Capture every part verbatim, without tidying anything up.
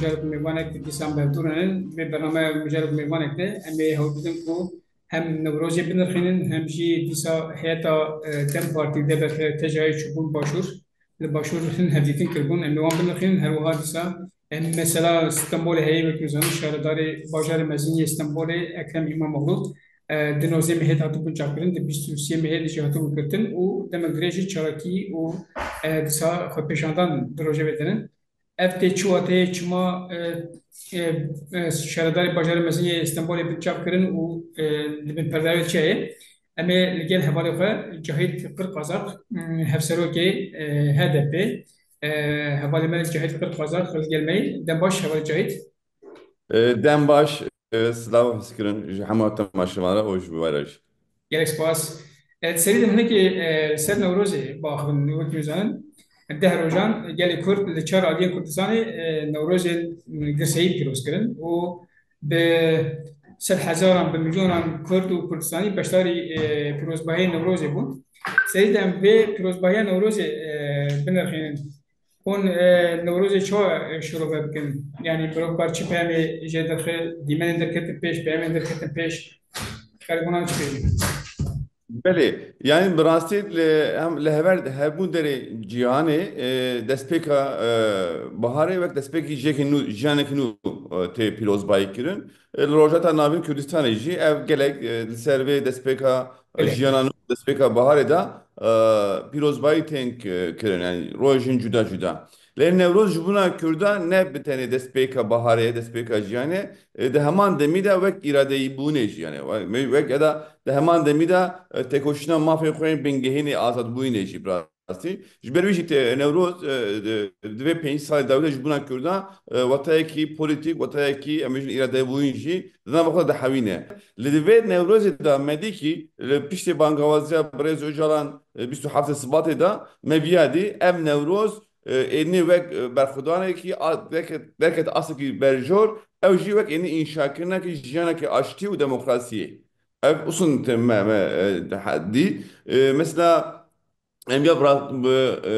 mijarek û mêvanek dîsa bi hevdû re ne. Vê bernameya mijarek û mêvanek de em ê hewl bidin ku hem Newrozê binirxînin, hem jî dîsa heyeta, e, DEM Partî, D B P, TCA'yê çûbûn başûr, li başûr hin hevdîtin kiribûn, em ê wan binirxînin. Her wiha dîsa em mesela Stenbolê heye, wekî zanin şaredarê bajarê mezin yê Stenbolê Ekrem Îmamoğlu, e, di nozdeh mehê de hatibû çapkirin, di bîst û sê mehê de jî hatibû girtin û demek dirêj jî çalakî û, e, dîsa xwepêşandan di rojevê de ne. Ev tê çi wateyê, çima, e, e, e, şaredarê bajarê mezin yê Stenbolê bin çap kirin û, e, li bin perdeyê çi heye? Em ê li gel hevalê xwe Cahit Qirqazaq, mm, hevserokê, e, H D P, e, hevalê me Cahit Qirqazaq li gel me ye. Dem baş hevalê Cahit. E, dem baş, e, silav hezkirin ji hemû temaşevan re û ji we re jî. Gelek spas. E, serî de hinekî, e, li ser Newrozê biaxivin, wekî zanin, deh rojan gelê Kurd li çar aliyên Kurdistanê, e, Newrozê girseyî pîroz kirin û bi sed hezaran, bi milyonan Kurd û Kurdistanî beşdarî, e, pîrozbahiyê Newrozê bûn. Serî de em vê pîrozbahiya Newrozê, e, binirxînin. Hûn, e, Newrozê çawa, e, şirove bikin? Yanî mirov kar çi peyamê jê derxe, dîmenên derketin pêş, peyamên derketin pêş, xelk hûnan çi pêjin? Belê, yanî bi rastî li, em li hever, herbûn derê cîhanê, e, destpêka, e, biharê wek destpêkî jiyekî nû, jiyanekî nû, e, tê pîrozbayî kirin. E, li Rojhilata Navîn Kurdistanê jî ev gelek, e, li ser vê destpêka, e, Belê. jiyana nû, destpêka biharê de, e, pîrozbayî tên, e, kirin, yanî rojên cuda cuda. Lê Newroz ji bona Kurda ne bi tenê destpêka biharê, destpêka jiyanê, e, di heman demî de wek îradeyîbûnê jî, yanî we-, wek eda di heman demî de, e, têkoşîna mafê xwe yên bingehînê azadbûyînê jî bi rastî. Ji ber wî jî te-, Newroz, e, di, di vê pênc salê dawî de ji bona Kurda, e, wateyekî polîtîk, wateyekî, em bêjin, îradeyîbûyîn jî di nava xwe de dihewîne. Li di vê Newrozê de me dî kî li piştê bangawaziya Birêz Ocalan, e, bîst û heftê Sibatê de me viya dî, ev Newroz, e, ênî wek, e, berxwedanekî a-, derket, derket astekî berjor, ew jî wek ênî înşakirinekî jiyanekî aştî û demokrasiyê. Ev usun te me, me, e, ha-, dî. E, mesela, em ya bira-, bi, e,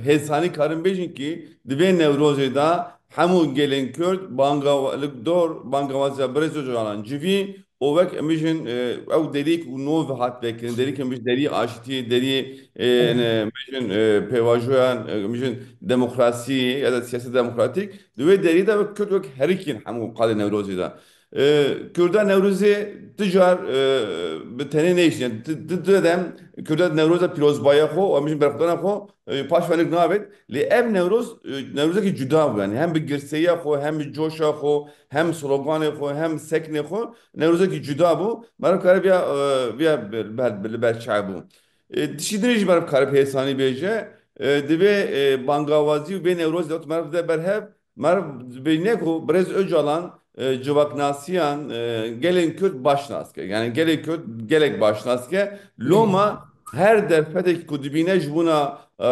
hêsanî karin bêjin kî di vê Newrozê de hemû gelên Kurd banga-, li dor bangawaziya Birêz Ocalan civî û wek em bêjin, e, ew derîk û nov hat vekirin, derîk em bêjin derî aştiyê, derî, e, Evet. ne, em bêjin, e, pêvajoyan, e, em bêjin demokrasiyê ya da siyaseta demokratîk. Di wê derî de wek Kurd wek herikîn hemû qalê Newrozê de. E, Kurda Newrozê tu car, e, bi tenê neyşîne. Tu, tu, tu dem Kurda Newroza pîrozbaya xwe û em bêjin berxwedana xwe, e, paş ve nik navêt. Lê ev Newroz, e, Newrozekî cuda bû. Yanî hem bi girseya xwe, hem bi coşa xwe, hem sloganê xwe, hem seknê xwe Newrozekî cuda bû. Meriv kare viya, e, viya ber, ber, li ber çav bû. E, tiştî din jî meriv kare hêsanî bêje. E, di vê, e, bangawazî û vê Newrozê de meriv de berhev, meriv dibîne ku Birêz Ocalan, e, civaknasiyan, e, gelên Kurd baş nas kir. Yanî gelê Kurd gelek baş nas kir. Loma her derfetek ku dibîne ji bona, e,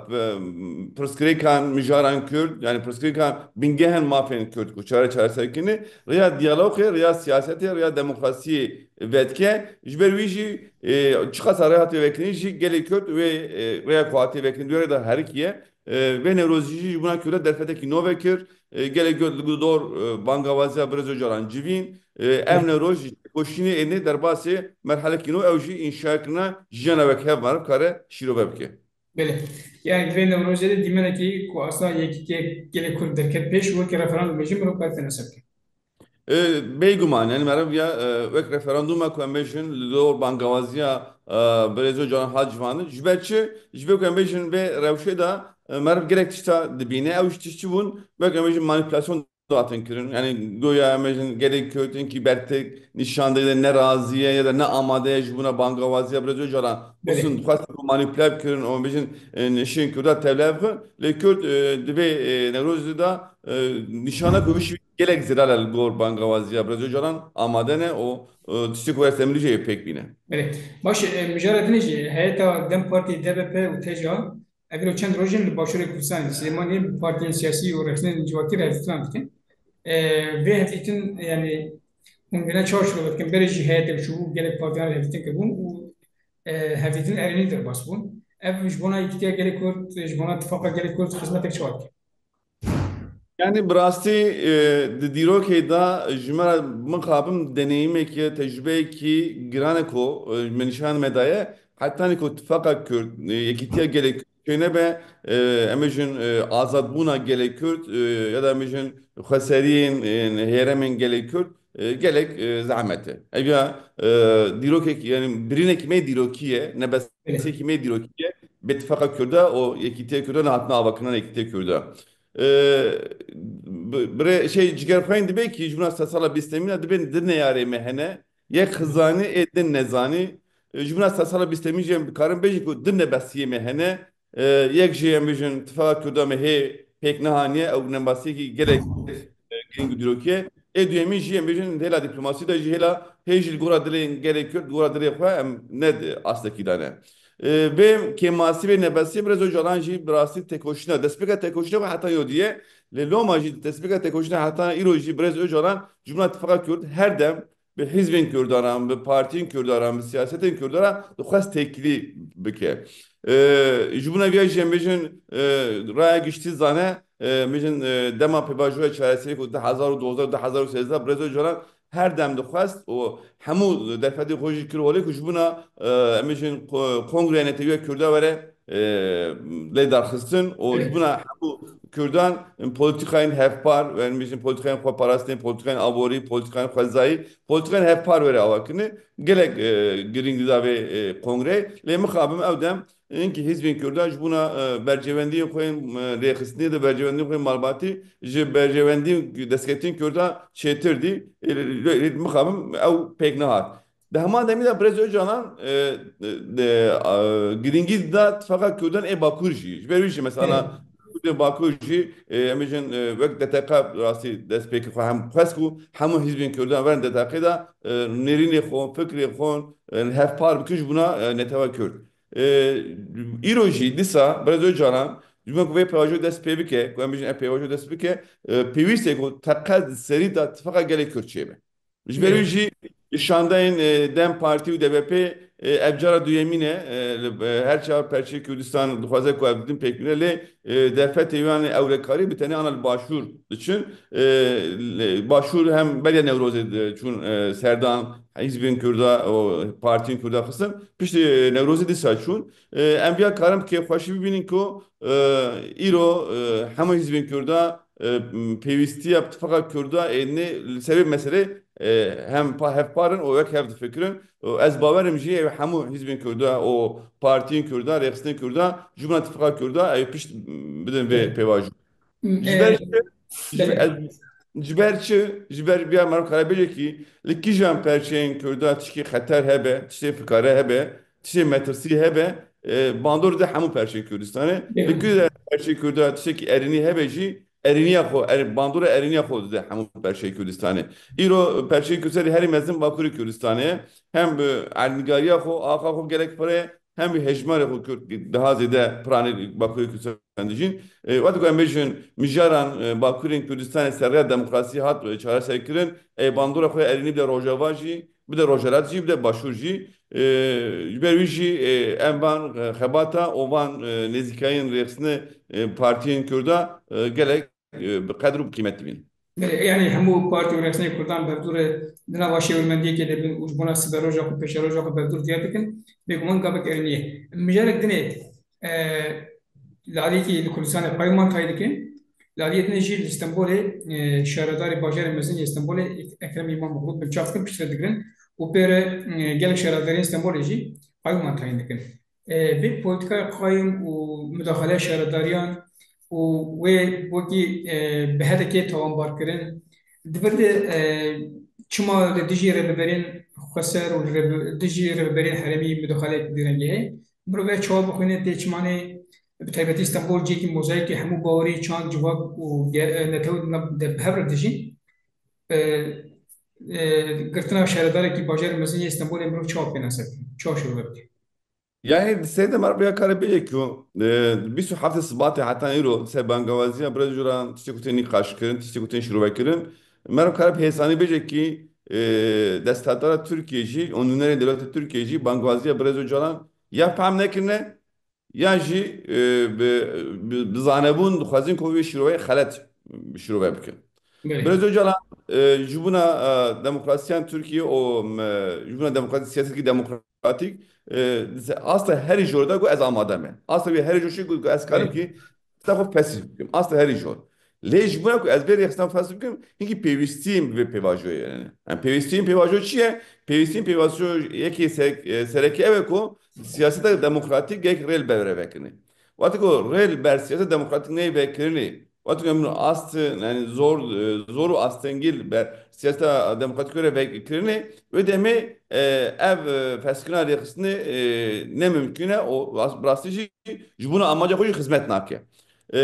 p-, pirsgirêkan mijaran Kurd, yanî pirsgirêkan bingehên mafên Kurd ku çare çareserkirinê, rêya diyalogê, rêya siyasetê, rêya demokrasiyê vedike. Ji ber wî jî, e, çiqasa rê hatiye vekirin jî gelê Kurd wê, e, rêya ku hatiye vekirin, wê rê de herikiye. E, vê Newrozî jî ji bona Kurda derfetekî nove kir. E, gelek Kurd li dor, e, bangawaziya Birêz Ocalan civîn. E, ev Newroz jî koşînê ênê derbasê merhelekî nû ew jî înşakirina jiyana wek hev meriv kare şîrove bike. Belê. Yani vê Newrozê de dîmenekî ku asla yekîtiye gelê Kurd derket pêş û wekî referandumê jî mirov kare tenese bike. E, bêguman, yani meriv ya, e, wek referanduma ku em bêjin li dor bangawaziya, e, Birêz Ocalan hat civandin. Ji ber çi? Ji ber ku em bêjin vê rewşê de, e, meriv gelek tişta dibîne. Ew ji tişt çi bûn? Wek em bêjin manîpulasyon hatin kirin. Yani goya em bêjin gelek Kurd hinkî bertek nîşan dide, nerazî ye ya da ne amade ye ji bona bangawaziya Birêz Ocalan. Belê. Usun dixwestin ku manîpule bikirin û bêjin, e, nişên Kurda tevle bixin. Lê Kurd, e, di vê, e, Newrozê de, e, nîşana ku bişî gelek zelal e li gor bangawaziya Birêz Ocalan amade ne û, e, tiştê ku were ser min jî pêk bîne. Belê. Baş, e, mijara din jî heyeta DEM Partî, D B P û TCA, ev îro çend roj in li Başûrê Kurdistanê, Silêmaniyê bi partiyên siyasî û rexnên civakî re hevdîtinan dikin. E, vê hevdîtin, yani, hûn vêne çawa şirove dikin? Berê jî heyetek çûbû, gelek partiyan re hevdîtin kiribûn û, e, hevdîtin erênî derbas bûn. Ev ji bona yekîtiya gelê Kurd, ji bona tifaqa gelê Kurd xizmetek çawa dike? Yani bi rastî, e, di dîrokê de ji me re mixabim deneyimekî, tecrubeyekî giran e ku, e, me nîşan me daye. Hetanî ku Tifaqa Kurd, e, yekîtiya gelek Kurd çênebe, e, em bêjin, e, azadbûna gelek Kurd, e, ya da em bêjin xweseriyên, e, hêremên gelek Kurd, e, gelek, e, zehmet e. Ev ya, e, dîrokek, yani birînekî me dîrokî ye, nebesiyekî me dîrokî ye. Bi Tifaqa Kurda û yekîtiya Kurda nehatina avakirin yekîtiya Kurda. E, bi-, bire şey cigerxweyên dibe ki ji buna sedsala bîstemîna dibe di neyarê me hene. Yek xizanî ê din nezanî. E, ji buna sedsala bîstemîn jî em dikarin bêjin ku di nebesiyê me hene. E, yek jî em bêjin Tifaqa Kurda me hê pêk nehaniye, ew nebesiyekî gelek, e, girîng û dîrokî ye. Ê duyemîn jî em bêjin hêla dîplomasî de jî hêla hê jî li gora dilê gelê Kurd, li gora dilê xwe em ne di astekî de ne. E, vê kêmasî vê nebesiyê Birêz Ocalan jî bi rastî têkoşîna, destpêka têkoşîna xwe heta yodiye. Lê loma jî destpêka têkoşîna heta îro jî Birêz Ocalan ji buna Tifaqa Kurd her dem bi hîzbên Kurdan re, bi partiyên Kurdan re, bi siyasetên Kurdan re dixwest têkilî bike. E, ji buna viya jî em bêjin, e, raya giştî zane, e, em bêjin, e, dema pêvajoya çareseriyê ku du hezar û dozdeh, du hezar û sêzdeh Birêz Ocalan her dem dixwest û hemû derfetê xwe jî kir holê ku ji buna, e, em bêjin ko-, Kongreya Netewî ya Kurda were, e, lê darxistin û ji buna hemû Kurdan, em, polîtîkayên hevpar, em bêjin polîtîkayên xweparastinê, polîtîkayên aborî, polîtîkayên xwezayî, polîtîkayên hevpar were avakirinê. Gelek, e, girîng dida vê, e, kongreyê. Lê mixabin ew dem hinkî hîzbên Kurda ji bûna, e, bercewendiyên xwe yên, e, rêxistinê de bercewendiyên xwe yên malbatî ji bercewendiyên destkeftiyên Kurda çêtir dî. E, lê, lê mixabin ew pêk nehat. Di heman demî de Birêz Ocalan, e, e, e, girîngî da tifaqa Kurdan ê Bakur jî. Ji ber wî jî mesela Kurdên Bakur jî, e, em bêjin, e, wek D T K rastî destpêkê xwe hem xwest ku hemû hîzbên Kurdan werin D T K'ê de, e, nêrînê xwe, fikrê xwe, e, hevpar bikin ji bûna, e, netewa Kurd. E, îro jî dîsa Birêz Ocalan ji bo ku vê pêvajoyê dest pê bike, ku em bêjin ev pêvajoyê dest bike, e, pêwîst e ku teqez di serî de tifaqa gelê Kurd çêbe. Ji ber wî jî şandeyên, e, DEM Partî û D B P, e, ev cara duyemîn e. E, li, e, her çar perçeyê Kurdistan dixwaze ku ev din pêk bîne, lê, e, derfetê wan ê ewlekarî bi tenê ana li Başûr diçin. E, li Başûr hem beriya Newrozê de çûn, e, serdan, hîzbên Kurda û partiyên Kurda xistin. Piştî, e, Newrozê dîsa çûn. E, em viya karin bi kêfxweşî bibînin ku, e, îro, e, hemû hîzbên Kurda, e, pêwîstiya tifaqa Kurda êdinê li ser vê meselê, e, hem pa-, hevpar in û wek hev difikirin. Û ez bawer im jî ew hemû hîzbên Kurda û partiyên Kurda, rêxistinên Kurda, ji bona tifaqa Kurda ew pişt bidin vê pêvajoyê. Ji ber çi? Ji ber, ez, ji ber çi? Ji ber biya meriv kare bêje kî li kîjan perçeyên Kurda tişkî xeter hebe, tiştê fikare hebe, tiştê metirsî hebe, e, bandor dide hemû perçeyên Kurdistanê. Li ku de perçeyê Kurda tiştekî erênî hebe jî, erêniya xwe, er-, bandora erêniya xwe dide hemû perçeyê Kurdistanê. Îro perçeyê Kurdistanê herî mezin Bakurê Kurdistanê ye. Hem bi erdnîgariya xwe, axa xwe gelek pire ye, hem bi hejmarê xwe Kurd daha zêde piranê Bakurê Kurdistanê dijîn. E, wexta ku em bêjin mijaran, e, Bakurên Kurdistanê ser rêya demokrasiyê hat, e, çareserkirin, e, bandora xwe erênî bide Rojava jî, bide Rojhelat jî, bide Başûr jî. E, ji ber wî jî, e, em van, e, xebata û van, e, nêzîkayên rêxistinê, e, partiyên Kurda, e, gelek, e, bi qedr û bi qîmet dibînin. Belê, yani hemû partî û rêxistinên Kurdan berdûre di nava şêwirmendiyekê de bin û ji bona siberoja xwe, pêşeroja xwe berdûr diyar dikin. Bêguman gavek erênî ye. Mijarek dinê, e, li aliyekî li Kurdistanê qeyûman tayîn dikin. Li aliyê dinê jî li Stenbolê, e, şaredarê bajarê mezin yê Stenbolê Ekrem Îmamoğlu binçav dikin, piştre digirin û pê re, e, gelek şaredarên Stenbolê jî qeyûman tayîn dikin. E, vê polîtîkaya qayim û mudaxaleya şaredariyan û wê wekî, e, bi hedekê tawanbarkirin, di vir de, e, çima li dijî rêveberên xweser û li rêve-, dijî rêveberên herêmî mudaxaleyek vî rengî heye? Mirov ev çawa bixwîne tê çimanê, bi taybetî Stenbol cihekî mozayîkê hemû bawerî, çand, civak û ge-, e, netew de bi hev re dijîn. E, e, girtina şaredarekî bajarê mezin yê Stenbolê mirov çawa pê nas dike? Çawa şêwirme bike? Yani di serê de meriv ya kare bêje ku, e, bîst û heftê Sibatê heta îro ser bangewaziya Birêz Ocalan tiştê ku tên nîqaş kirin, tiştê ku tên şirove kirin, meriv kare bi hêsanî bêje ki, e, desthilatdara Tirkiyê jî û nûnerên dewleta Tirkiyê jî bangewaziya Birêz Ocalan ya fehm nekirine, ya jî, e, bi, bi, bi zanebûn dixwazin ku vê şîroveyê xelet, şirove bikin. Belê. Birêz Ocalan, e, ji bona, e, demokrasiyan Tirkiye û, e, ji bona demokrasi, siyasetê demokratîk, e, asta herî jor de ku ez amade me. Asta wê herî jor şî ku, ku ez karim Belê. ki, asta xwe fesih bikim. Asta herî jor. Lê ji bona ku ez vê rêxistina fesih bikim, hinkî pêwîstiyên bi vê pêvajoyê hene. Em pêwîstiyên pêvajo çi ye? Pêwîstiyên pêvajo yekê ser-, e, sereke ew e ku siyaseta demokratîk gerek rê li ber vekirinê. Wextê ku rê li ber siyaseta demokratîk neyê vekirinê, wextê ku em ast, yani zor, e, zor û astengî li ber siyaseta demokratîk re vekirinê, wê demê, e, ev, e, feskirina rêxistinê, e, ne mimkûn e û rast-, bi rastî jî ji bona amaca xwe jî xizmet nake. E,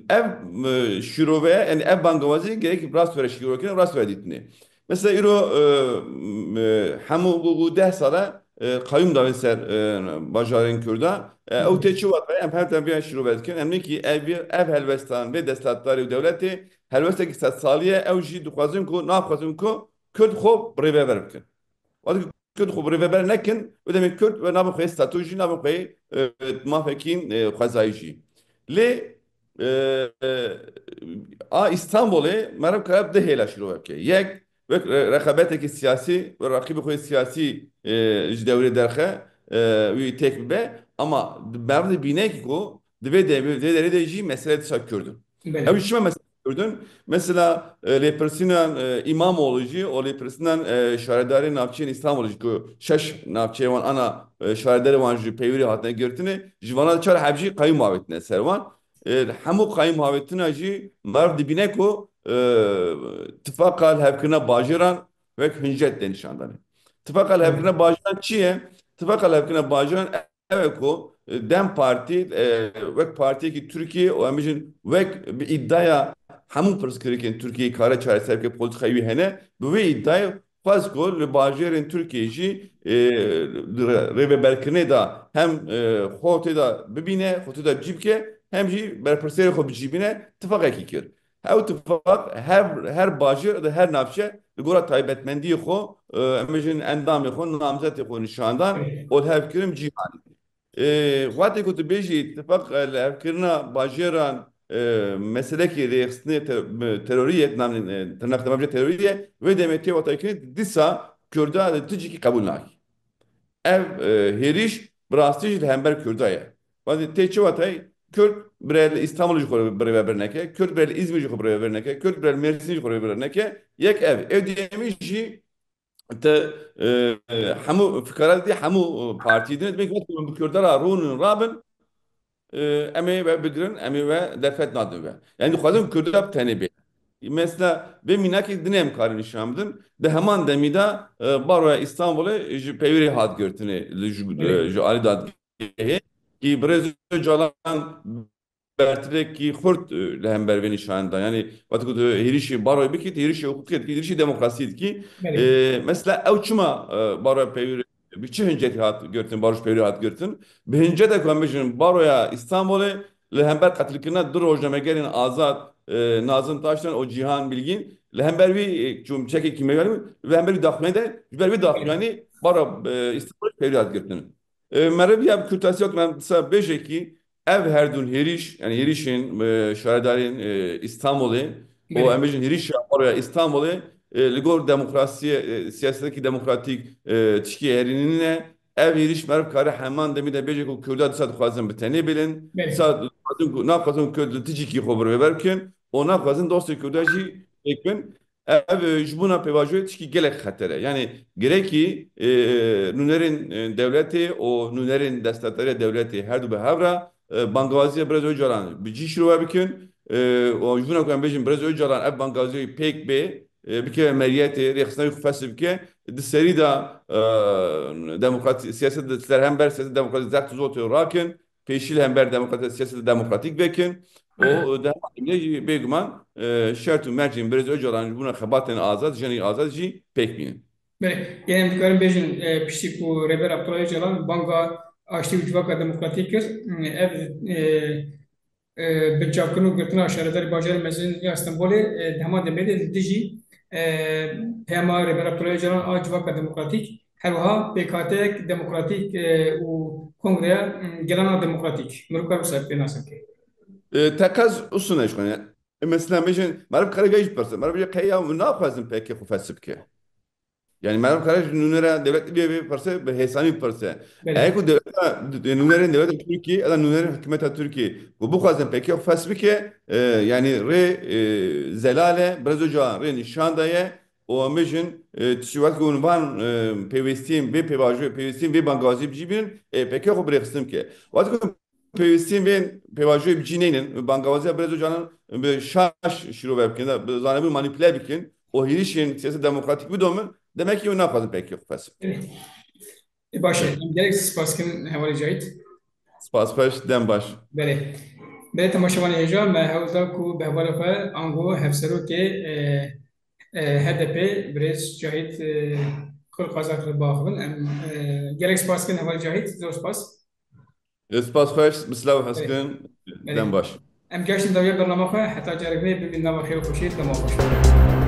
ev, e, şîrove, yani ev bangewazî gerek rast were şîrove kirin, rast were dîtinê. Mesela îro, e, m-, e, hemû bû, bû deh sal e, e, qeyûm dawî ser, e, bajarên Kurda. E, ew tê çi wextê? Em her dem vê şîrove dikin. Em nê kî ev, ev helwestan, vê desthilatdarî û dewletê helwestekî sedsalî ye. Ew jî dixwazin ku, naxwazin ku Kurd xwe birêveber bikin. Wextê ku Kurd xwe birêveber nekin, wê demê Kurd wê navê xwe yê statû jî, navê xwe yê, e, mafekî, e, xwezayî jî. Lê, e, e, a Îstanbulê meriv kare bi du hêla şîrove bike. Yek, wek re-, rexabetekî siyasî, wek reqîbê xwe yê siyasî, e, ji dewrê derxe, e, wî têk bibe. Ama meriv dibîne ki ku di vê de-, vê derê de jî mesele dîsa Kurd in. Belê. Ew jî çima mesele Kurd in? Mesela, e, lêpirsînan, e, Îmamoğlu jî û lêpirsînan, e, şaredarê navçeyên Îstanbulê jî ku şeş navçeyê wan ana, e, şaredarê wan ji peywirê hatine girtinê, ji vana çar heb jî qeyûm avêtine ser wan. E, hemû qeyûm avêtina jî meriv dibîne ku, e, tifaqa li hevkirina bajêran wek hincet tê nîşandanê. Tifaqa li hevkirina bajêran çi ye? Tifaqa li hevkirina bajêran ev e ku, e, DEM Partî, e, wek partiyekî Tirkiyê û em bijin wek bi îdaya hemû pirsgirêkên Tirkiyeyê kare çareser bike, polîtîkayê wî hene, bi wê îdayê xwest ku li bajêrên Tirkiyeyê jî, e, di re-, rêveberkirinê de hem, e, xwe tê de bibîne, xwe tê de bi cî bike, hem jî berpirsiyarê xwe bi cî bîne, tifaqekî kir. Ew tifaq her, her bajêr di her navçe li gora taybetmendiyê xwe, e, em bijin endamê xwe, namzetê xwe nîşan dan û li hev kirin cîhanê. E, wextê ku tu bêjî tifaq, e, li hevkirina bajêran, e, meselekî rêxistinê te-, terorî ye, nanê, e, tirnexê me bêje terorî ye, wê demê tê wextayê kirin dîsa Kurda di tu cîkî qebûl nakî. Ev, e, hêrîş bi rastî jî li hember Kurda ye. Wextê tê çi wextayê Kurd bire li Îstanbulê jî xwe birêveber neke, Kurd bire li Îzmîr jî xwe birêveber neke, Kurd bire li Mêrsîn jî xwe birêveber neke. Yek ev. Ev diyemîn jî te, e, e, hemû fikara didî, hemû, e, partiyê din, demek wextê ku bi Kurda re rûnin rabin, e, em ê we bigirin, em ê we derfet nadin we. Yani dixwazin Kurda bi tenê bê. Mesela vê mînakê dinê em karin nîşan bidin. Di heman demî de, e, Baroya Îstanbulê ji peywirê hat girtinê, li ji, Belê. e, ji alî dadgehê. Kî Birêz Ocalan bertivekî xurt, e, li hember vê nîşan da. Yani wextê ku tu hêrişê Baroyê bikî, tu hêrişê hiqûqê dikî, hêrişê demokrasiyê dikî. Belê. E, mesela ew çima, e, Baroya Peywirê bi çi hincetî hat girtin, Baroş Peywirê hat girtin? Bi hinceta ku em bijin Baroya Îstanbulê li hember qetilkirina du rojnamegerên azad, e, Nazim Taştan û Cîhan Bilgîn, li hember wî, e, çûm çekekî meywe, li hember wî daxuyanî de, ji ber wî daxuyanî Baroya, e, Îstanbulê peywirê hat girtin. E, meriv ya bi kurtasî wek me disa bêje kî ev her dûn hêrîş, yani hêrîşên, e, şaredarên, e, Îstanbulê û Belê. em bêjin hêrîşa Baroya Îstanbulê, e, li gor demokrasiyê, e, siyasetekî demokratîk, e, tişkî herî nîne. Ev hêrîş meriv kare heman demî de bêje ku Kurda disa dixwazin bi tenê bilin. Belê. Disa dixwazin ku, naxwazin ku Kurd li tu cîkî xwe birêveber bikin û naxwazin dostê Kurda jî pêk bin. Ev, e, ji bona pêvajoyê tişkî gelek xeter e. Yani gerekî, e, nûnerên, e, dewletê û nûnerên desthilatdariya dewletê her du bi hev re, e, bangewaziya Birêz Ocalan bi cî şirove bikin. E, û ji bona ku em bêjin Birêz Ocalan ev bangewaziyê pêk bê, e, bikeve meriyetê, rêxistina wî xwe fesih bike, di serî de, e, demokratî-, siyaset di ser hember siyaset demokratîk zext û zotê rakin. Pêşî li hember demokratîk, siyaseta demokratîk vekin û di heman demê jî bêguman, e, şert û mercên Birêz Ocalan ji bona xebatên azad, jiyanê azad jî pêk bînin. Belê, yani em dikarin bêjin, e, piştî ku Rêber Abdullah Ocalan banga aştî û civaka demokratîk kir, ev, e, e, binçavkirin û girtina şaredarî bajarê mezin ya Stenbolê, e, di heman demê de li dijî, e, peyama Rêber Abdullah Ocalan a civaka demokratîk, her wiha pêkhateyek demokratîk, e, û kongreya, m, gelana demokratîk. Mirov kar wisa pê nas bike. E, teqez usune ji xwe ne. mesela, mêjin, meriv kare vê jî pirse. Meriv bêje qey ya min naxwazin P K K xwe fesih bike. Yani meriv kare ji nûnera dewlet bê bê pirse, bi hêsanî pirse. Belê. Eger ku dewleta, nûnerên dewleta Tirkiyê, ya da nûnerên hikûmeta Tirkiyê, ku bixwazin P K K xwe fesih bike, e, yani rê, e, zelal e, Birêz Ocalan rê nîşan daye, û em bêjin, e, tiştî wextê ku hûn van, e, pêwîstiyên vê pêvajoyê, pêwîstiyên vê bangawazî bi cî bînin, e, P K K xwe bi rêxistin bike. Wextê ku pêwîstiyên vê pêvajoyê bi cî neynin, bangawaziya Birêz Ocalan bi şaş şîrove bikin, bi zanebûn manîpule bikin û hêrişên siyaseta demokratîk bidomin, demek ki hûn naxwazin P K K xwe fesih bikin. Evet. E, baş e. Em gelek spas kirin hevalê Cahit. Spas xweş, dem baş. Belê. Belê, temaşevanê hêja, me hewl da ku bi hevalê xwe ango hevserokê, e, e, H D P, birêz Cahit, e, Xul Kazak re biaxivin. Em, e, gelek spas kirin hevalê Cahit, zor spas. E, spas xweş, bi silav û hez kirin, Belê. Dem baş. Em geştin dawiya bernama xwe, heta carek nê bibîn nava xêr û xweşiyê, dema xweş.